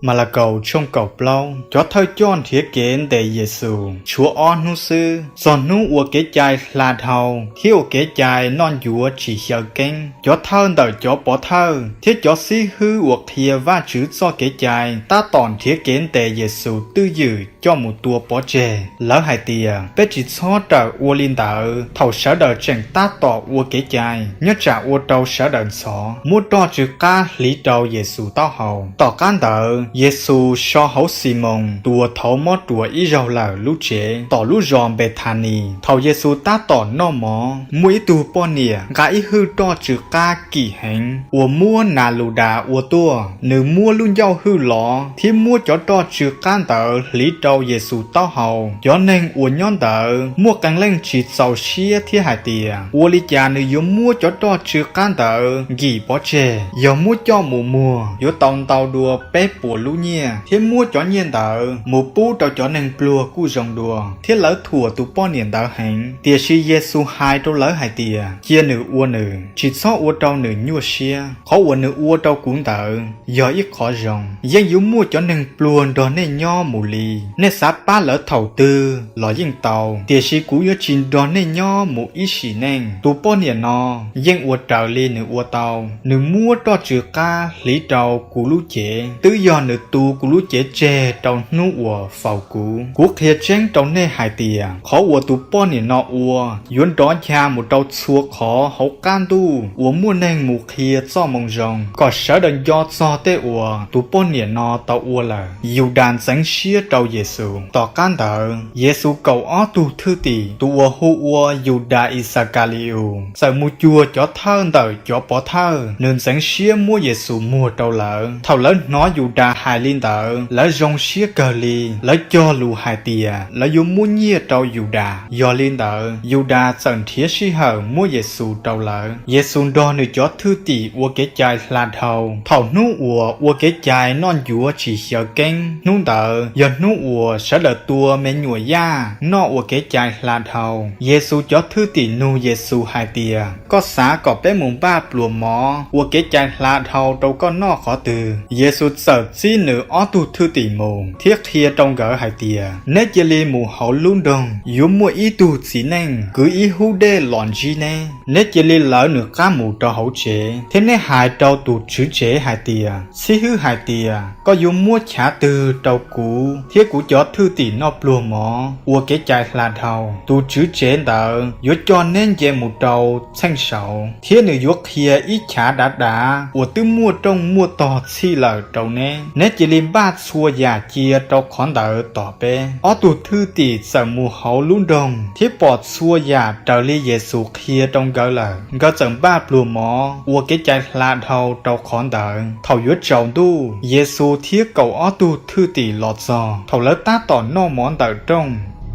Malakaus tshooj kaum plaub. Cov thawj coj nrhiav kev ntes Yexus tshuav ob hnub xwb, txog hnub ua Kev cai Hla Dhau thiab ua Kev cai Noj Ncuav Tsis Xyaw Keeb. Cov thawj ntawm cov pov thawj thiab cov xib hwb uas qhia Vajtswv txoj Kev cai tab tom nrhiav kev ntes Yexus twj ywm coj mus tua pov tseg. Lawv hais tias, Peb tsis txhob rawm ua li ntawd thaum sawv daws tseem tab tom ua kev cai, nyob tsam ua rau sawv daws ntxhov. Muab roj tsw qab hliv rau Yexus taub hau. Tom qab ntawd, Yexus so hauv Ximoos tus uas thauv mob ruas ib zaug lawm lub tsev, tom lub zos Npethanis. Thaum Yexus tab tom noj mov, muaj ib tug poj niam nqa ib hwj roj tsw qab kim heev uas muab nas lus das ua tuaj. Nws muab lub ncauj hwj lov thiab muab cov roj tsw qab ntawd hliv rau Yexus taub hau. Cov neeg uas nyob ntawd muaj qee leej tsis txaus siab thiab hais tias, Ua li cas nws yuav muab cov roj tsw qab ntawd nkim pov tseg? Yog muab coj mus muag yuav tau ntau dua peb puas lub nyiaj, thiab muab cov nyiaj ntawd mus pub rau cov neeg pluag kuj zoo dua. Thiab lawv thuam tus poj niam ntawd heev. Tiam sis Yexus hais rau lawv hais tias, Cia nws ua nws, tsis txhob ua rau nws nyuaj siab. Qhov uas nws ua rau kuv ntawd yog ib qhov zoo. Yeej yuav muaj cov neeg pluag nrog nej nyob mus li. Nej xav pab lawv thaum twg los yeej tau, tiam sis kuv yuav tsis nrog nej nyob mus ib sim neej. Tus poj niam no yeej ua raws li nws ua tau. Nws muab roj tsw qab hliv rau kuv lub cev. Twb yog nws tu kuv lub cev tseg rau hnub uas faus kuv. Kuv qhia tseeb rau nej hais tias, qhov uas tus poj niam no ua yuav nrov ncha mus rau txhua qhov hauv qab ntuj uas muaj neeg mus qhia Txojmoo Zoo, kom sawv daws nco txog tej uas tus poj niam no tau ua lawm. Yudas ntxeev siab rau Yexus. Tom qab ntawd, Yexus kaum ob tug thwj tim, tus uas hu ua Yudas Ixakali-us, txawm mus cuag cov thawj ntawm cov pov thawj. Nws ntxeev siab muab Yexus muag rau lawv. Thaum lawv hnov Yudas hais li ntawd, lawv zoo siab kawg li. Lawv cog lus hais tias lawv yuav muab nyiaj rau Yudas. Yog li ntawd, Yudas txawm nrhiav sij hawm muab Yexus rau lawv. Yexus nrog nws cov thwj tim ua Kev cai Hla Dhau. Thaum hnub uas ua Kev cai Noj Ncuav Tsis Xyaw Keeb, hnub ntawd yog hnub uas sawv daws tua me nyuam yaj noj ua Kev cai Hla Dhau. Yexus cov thwj tim nug Yexus hais tias, Koj xav kom peb mus npaj pluas mov ua Kev cai Hla Dhau rau koj noj qhov twg? Yexus txawm txib nws ob tug thwj tim mus thiab qhia rau nkawd hais tias, Neb cia li mus hauv lub nroog, yuav muaj ib tug txiv neej kwv ib hub dej los ntsib neb. Neb cia li lawv nws qab mus rau hauv tsev, thiab neb hais rau tus tswv tsev hais tias, Xib hwb hais tias, koj yuav muab chav twg rau kuv thiab kuv cov thwj tim noj pluas mov ua Kev cai Hla Dhau? Tus tswv tsev ntawd yuav coj neb nce mus rau txheej saud, thiab nws yuav qhia ib chav dav dav uas twb muaj rooj muaj tog txhij lawm rau neb. Neb cia li npaj txhua yam cia rau qhov ntawd tos peb. Ob tug thwj tim txawm mus hauv lub nroog thiab pom txhua yam raws li Yexus qhia rau nkawd lawm. Nkawd txawm npaj pluas mov ua Kev cai Hla Dhau rau qhov ntawd. Thaum yuav tsaus ntuj, Yexus thiab kaum ob tug thwj tim los txog. Thaum lawv tab tom noj mov ntawm rooj,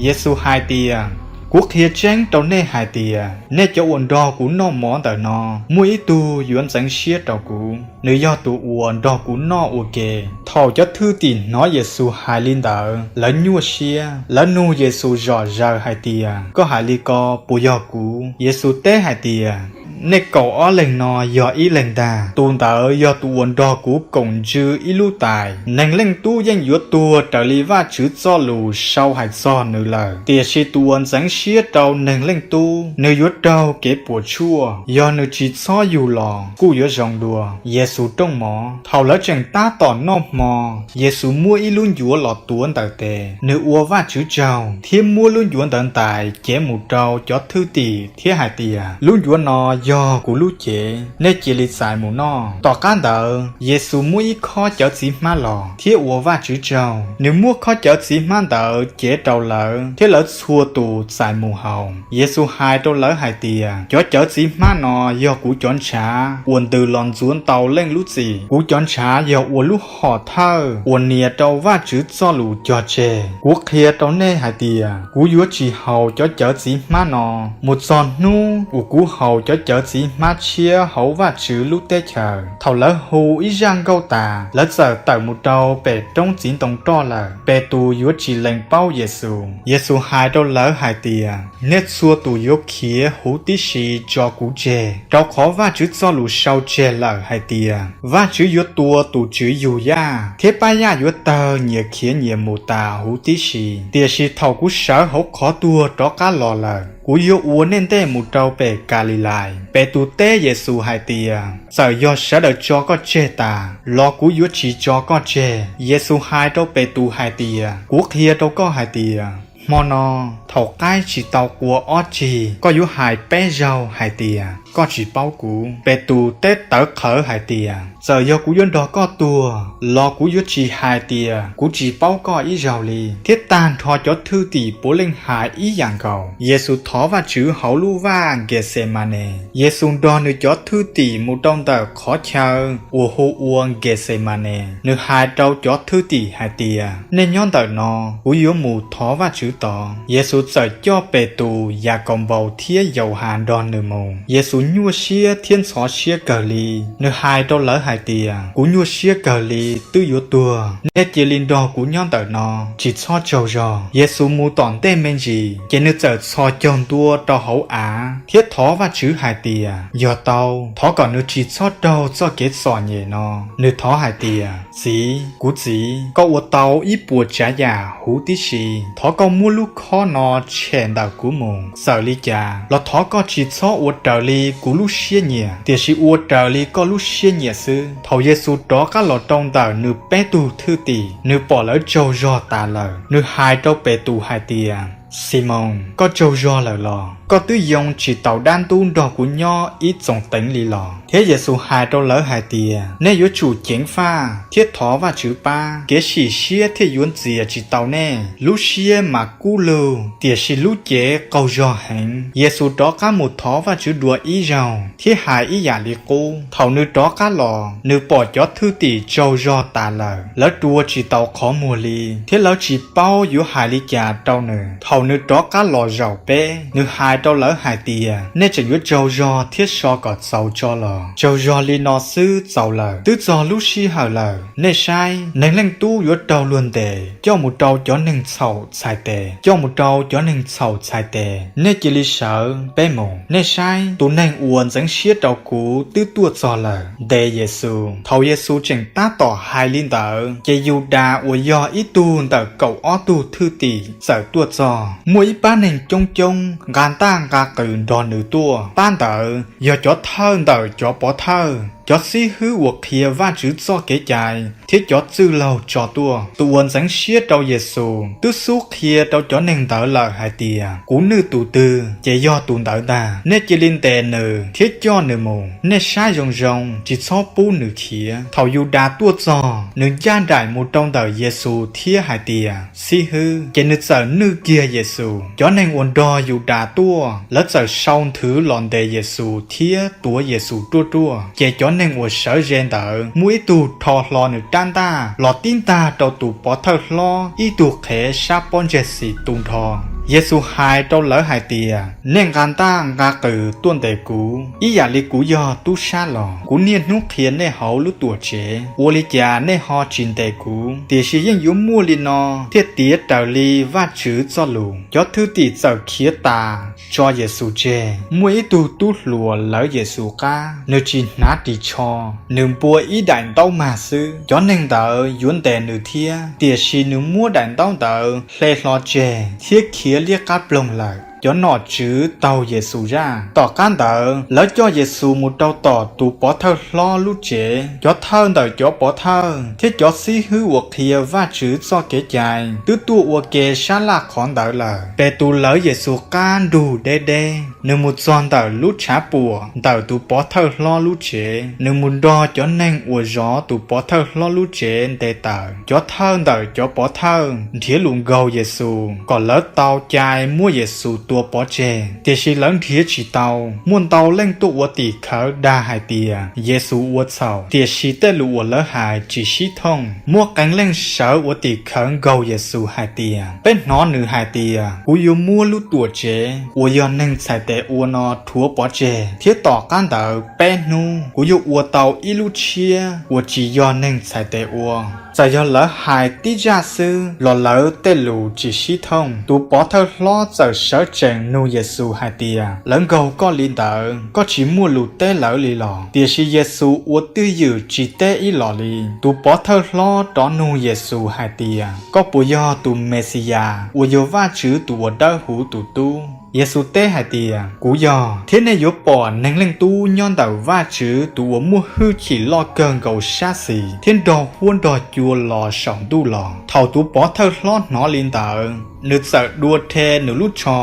Yexus hais tias, Kuv qhia tseeb rau nej hais tias, nej cov uas nrog kuv noj mov ntawm no, muaj ib tug yuav ntxeev siab rau kuv, nws yog tus uas nrog kuv noj ua ke. Thaum cov thwj tim hnov Yexus hais li ntawd, lawv nyuaj siab. Lawv nug Yexus zom zaws hais tias, Koj hais li ko puas yog kuv? Yexus teb hais tias, Nej kaum ob leeg no yog ib leeg ntag. Tus ntawd yog tus uas nrog kuv koom ntsw ib lub tais. Neeg Leej Tub yeej yuav tuag raws li Vajtswv Txojlus sau hais txog nws lawm, tiam sis tus uas ntxeev siab rau Neeg Leej Tub, nws yuav raug kev puas tsuaj. Yog nws tsis txhob yug los kuj yuav zoo dua. Yexus rooj mov. Thaum lawv tseem tab tom noj hmo, Yexus muab ib lub ncuav los tuav ntawm tes, nws ua Vajtswv tsaug, thiab muab lub ncuav ntawd ntais cev mus rau cov thwj tim thiab hais tias, Lub ncuav no yog kuv lub cev, nej cia li txais mus noj. Tom qab ntawd, Yexus muab ib khob cawv txiv hmab los thiab ua Vajtswv tsaug. Nws muab khob cawv txiv hmab ntawd cev rau lawv, thiab lawv txhua tus txais mus haus. Yexus hais rau lawv hais tias, Cov cawv txiv hmab no yog kuv cov ntshav uas ntws los ntxuav ntau leej lub txim. Kuv cov ntshav yog ua lub hom thawj uas nias rau Vajtswv Txojlus cog tseg. Kuv qhia rau nej hais tias, kuv yuav tsis haus cov cawv txiv hmab no mus txog hnub uas kuv haus cov lawv txiv hmab tshiab hauv Vajtswv lub Teb chaws. Thaum lawv hu ib zaj nkauj tas, lawv txawm tawm mus rau pem roob txiv ntoo roj lawm. Petus yuav tsis lees paub Yexus. Yexus hais rau lawv hais tias, Nej txhua tus yuav khiav huv tib si tso kuv tseg, rau qhov Vajtswv Txojlus sau tseg lawm hais tias, Vajtswv yuav tua tus Tswv yug yaj, thiab pab yaj yuav tawg nyias khiav nyias mus tas huv tib si. Tiam sis thaum kuv sawv hauv qhov tuag rov qab los lawm, kuv yuav ua nej ntej mus rau pem Kalilais. Petus teb Yexus hais tias, Txawm yog sawv daws tso koj tseg tas los kuv yuav tsis tso koj tseg. Yexus hais rau Petus hais tias, Kuv qhia rau koj hais tias, hmo no, thaum qaib tsis tau qua ob cig, koj yuav hais peb zaug hais tias, koj tsis paub kuv. Petus teb tawv qhawv hais tias, Txawm yog kuv yuav nrog koj tuag los kuv yuav tsis hais tias kuv tsis paub koj ib zaug li. Thiab tag nrho cov thwj tim puav leej hais ib yam nkaus. Yexus thov Vajtswv hauv lub vaj Nkexemanes. Yexus nrog nws cov thwj tim mus rau ntawm qhov chaw uas hu ua Nkexemanes. Nws hais rau cov thwj tim hais tias, Nej nyob ntawm no, kuv yuav mus thov Vajtswv tod. Yexus txawm coj Petus, Yakaunpaus thiab Yauhas nrog nws mus. Yexus nyuaj siab thiab ntxhov siab kawg li. Nws hais rau lawv hais tias, Kuv nyuaj siab kawg li, twb yuav tuag. Nej cia li nrog kuv nyob ntawm no, tsis txhob tsaug zog. Yexus mus tom ntej me ntsis, ces nws txawm txhos caug ntua rau hauv av thiab thov Vajtswv hais tias, yog tau, thov kom nws tsis txhob raug txoj kev txom nyem no. Nws thov hais tias, Txiv, kuv txiv, koj ua tau ib puas tsav yam huv tib si. Thov koj muab lub khob no tshem ntawm kuv mus. Txawm li cas los thov koj tsis txhob ua raws li kuv lub siab nyiam, tiam sis ua raws li koj lub siab nyiam xwb. Thaum Yexus rov qab los rau ntawm nws peb tug thwj tim, nws pom lawv tsaug zog tas lawm, nws hais rau Petus hais tias, Ximoos, koj tsaug zog lawm los? Koj twb yoo tsis taus dab ntub nrog kuv nyob ib txoos teev li los? Thiab Yexus hais rau lawv hais tias, Nej yuav tsum ceev faj thiab thov Vajtswv pab, kev sim siab thiaj yuav ntxias tsis tau nej. Lub siab mas kub lug, tiam sis lub cev qaug zog heev. Yexus rov qab mus thov Vajtswv dua ib zaug thiab hais ib yam li qub. Thaum nws rov qab los, nws pom cov thwj tim tsaug zog tas lawm, lawv rua tsis taus qhov muag li, thiab lawv tsis paub yuav hais li cas rau nws. Thaum nws rov qab los zaum peb, nws hais rau lawv hais tias, Nej tseem yuav tsaug zog thiab so kom txaus tso los? Tsaug zog li no xwb txaus lawm, twb txog lub sij hawm lawm. Nej saib, Neeg Leej Tub yuav raug luag ntes coj mus rau cov neeg txhaum txhais tes, coj mus rau cov neeg txhaum txhais tes. Nej cia li sawv, peb mus. Nej saib, tus neeg uas ntxeev siab rau kuv twb tuaj txog lawm. Ntes Yexus. Thaum Yexus tseem tab tom hais li ntawd, ces Yudas uas yog ib tug ntawm kaum ob tug thwj tim txawm tuaj txog. Muaj ib pab neeg coob coob nqa ntaj nqa qws nrog nws tuaj. Pab ntawd yog cov thawj ntawm cov pov thawj, cov xib hwb uas qhia Vajtswv txoj Kev cai thiab cov txwj laug tso tuaj. Tus uas ntxeev siab rau Yexus twb xub qhia rau cov neeg ntawd lawm hais tias, Kuv nwj tus twg, ces yog tus ntawd ntag. Nej cia li ntes nws thiab coj nws mus. Nej saib zoo zoo, tsis txhob pub nws khiav. Thaum Yudas tuaj txog, nws ncaj nraim mus rau ntawm Yexus thiab hais tias, Xib hwb, ces nws txawm nwj kiag Yexus. Cov neeg uas nrog Yudas tuaj, lawv txawm sau nthwv los ntes Yexus thiab tuav Yexus ruaj ruaj. Ces cov neeg uas sawv ze ntawd muaj ib tug rho hlo nws rab ntaj los tib ntag rau tus pov thawj hlob ib tug qhev sab pob ntseg xis tu nrho. Yexus hais rau lawv hais tias, Nej nqa ntaj nqa qws tuaj ntes kuv ib yam li kuv yog tub sab los? Kuv niaj hnub qhia nej hauv lub Tuamtsev, ua li cas nej ho tsis ntes kuv? Tiam sis yeej yuav muaj li no thiaj tiav raws li Vajtswv Txojlus. Cov thwj tim txawm khiav tas tso Yexus tseg. Muaj ib tug tub hluas lawv Yexus qab, nws tsis hnav ris tsho, nws npua ib daim ntaub mag xwb. Cov neeg ntawd yuav ntes nws thiab, tiam sis nws muab daim ntaub ntawd hle hlo tseg thiab khiav liab qab ploog lawm. Cov nom tswv taug Yexus zaj. Tom qab ntawd, lawv coj Yexus mus rau tom tus pov thawj hlob lub tsev. Cov thawj ntawm cov pov thawj thiab cov xib hwb uas qhia Vajtswv txoj Kev cai twb tuaj ua ke sab laj qhov ntawd lawm. Petus lawv Yexus qab nrug deb deb, nws mus txog ntawm lub tshav puam ntawm tus pov thawj hlob lub tsev. Nws mus nrog cov neeg uas zov tus pov thawj hlob lub tsev nte taws. Cov thawj ntawm cov pov thawj nrhiav lus nkaug Yexus kom lawv tau cai muab Yexus tua pov tseg, tiam sis lawv nrhiav tsis tau. Muaj ntau leej tuaj ua tim khawv dag hais tias Yexus ua txhaum, tiam sis tej lus uas lawv hais tsis sib thooj. Muaj qee leej sawv ua tim khawv nkaug Yexus hais tias, peb hnov nws hais tias, kuv yuav muab lub Tuamtsev uas yog neeg txhais tes ua no rhuav pov tseg, thiab tom qab ntawd peb hnub kuv yuav ua tau ib lub tshiab uas tsis yog neeg txhais tes ua. Txawm yog lawv hais tib zaj xwb los lawv tej lus tsis sib thooj. Tus pov thawj hlob txawm sawv tsees nug Yexus hais tias, lawv nkaug koj li ntawd, koj tsis muaj lus teb lawv li los? Tiam sis Yexus ua twj ywm tsis teb ib los li. Tus pov thawj hlob rov nug Yexus hais tias, koj puas yog tus Mexiyas uas yog Vajtswv tus uas Dawbhuv tus Tub? Yexus teb hais tias, kuv yog. Thiab nej yuav pom Neeg Leej Tub nyob ntawm Vajtswv tus uas muaj hwj chim loj kawg nkaus sab xis, thiab nrog huab nrog cua los saum ntuj los. Thaum tus pov thawj hlob hnov li ntawd, nws txawm dua rhe nws lub tsho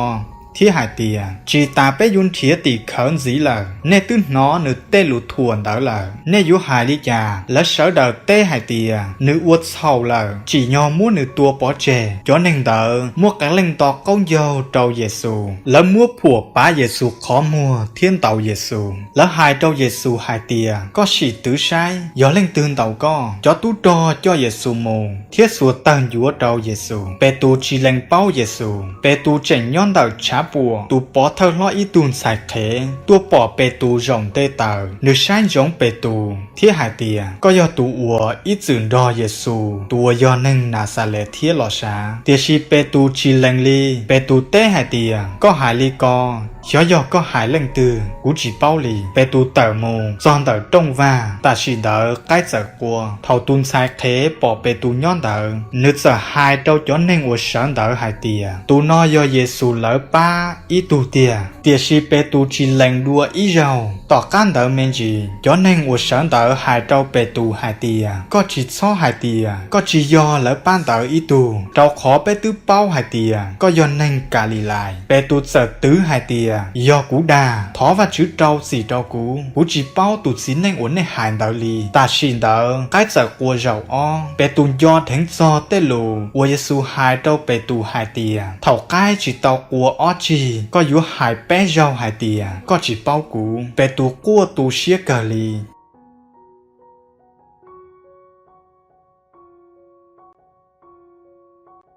thiab hais tias, tsis tas peb yuav nrhiav tim khawv ntxiv lawm. Nej twb hnov nws tej lus thuam ntawd lawm, nej yuav hais li cas? Lawv sawv daws teb hais tias, nws ua txhaum lawm, tsim nyog muab nws tua pov tseg. Cov neeg ntawd muaj qee leej nto qaub ncaug rau Yexus, lawv muab phuam pav Yexus qhov muag thiab ntaus Yexus. Lawv hais rau Yexus hais tias, koj sim twv saib yog leej twg ntaus koj. Cov tub rog coj Yexus mus thiab xuas tawg ncuav rau Yexus. Petus tsis lees paub Yexus. Petus tseem nyob ntawm tshav puam. Tus pov thawj hlob ib tug ntxhais qhev tuaj pom Petus zaum nte taws, nws saib ntsoov Petus thiab hais tias, koj yog tus uas ib txwm nrog Yexus tus uas yog neeg Naxales thiab los sav. Tiam sis Petus tsis lees li. Petus teb hais tias, koj hais li ko, xyov yog koj hais leej twg, kuv tsis paub li. Petus tawm mus txog ntawm rooj vag, tam sim ntawd qaib txawm qua. Thaum tus ntxhais qhev pom Petus nyob ntawd, nws txawm hais rau cov neeg uas sawv ntawd hais tias, tus no yog Yexus lawv pab ib tug tiag. Tiam sis Petus tsis lees dua ib zaug. Tom qab ntawd me ntsis, cov neeg uas sawv ntawd hais rau Petus hais tias, koj tsis txhob hais tias koj tsis yog lawv pab ntawd ib tug, rau qhov peb twb paub hais tias koj yog neeg Kalilais. Petus txawm twv hais tias, yog kuv dag, thov Vajtswv rau txim rau kuv, kuv tsis paub tus txiv neej uas nej hais ntawd li. Tam sim ntawd qaib txawm qua zaum ob. Petus nco dheev txog tej lus uas Yexus hais rau Petus hais tias, thaum qaib tsis tau qua ob tsig, koj yuav hais peb zaug hais tias koj tsis paub kuv. Petus quaj tu siab kawg li.